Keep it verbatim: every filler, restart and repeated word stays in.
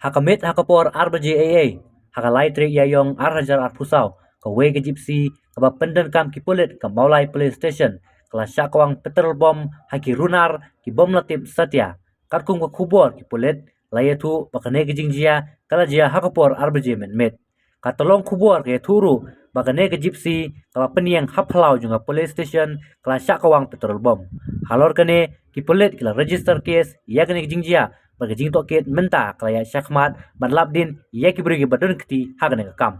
Ha ka miet ha ka por ar baje eiei ha ka lai tarik Ïaïong ar hajar arphew saw, kawei ka Gypsy kaba pyndonkam ki pulit ka Mawlai Police Station ka la shah kawang petrol bomb ha ki runar ki bym la tip satia. Katkum ka khubor ki pulit la ïathuh ba kane ka jingjia ka la jia ha ka por ar baje mynmiet. Ka tyllong khubor ka ïathuh ruh ba kane ka Gypsy kaba pynïeng ha phyllaw jong ka police station ka la shah kawang petrol bomb. Halor kane, ki pulit ki la register case ïa kane ka jingjia bad ka jingtohkit mynta ka la ïaid shakhmat bad lap dien ïa ki briew kiba don kti ha kane ka kam.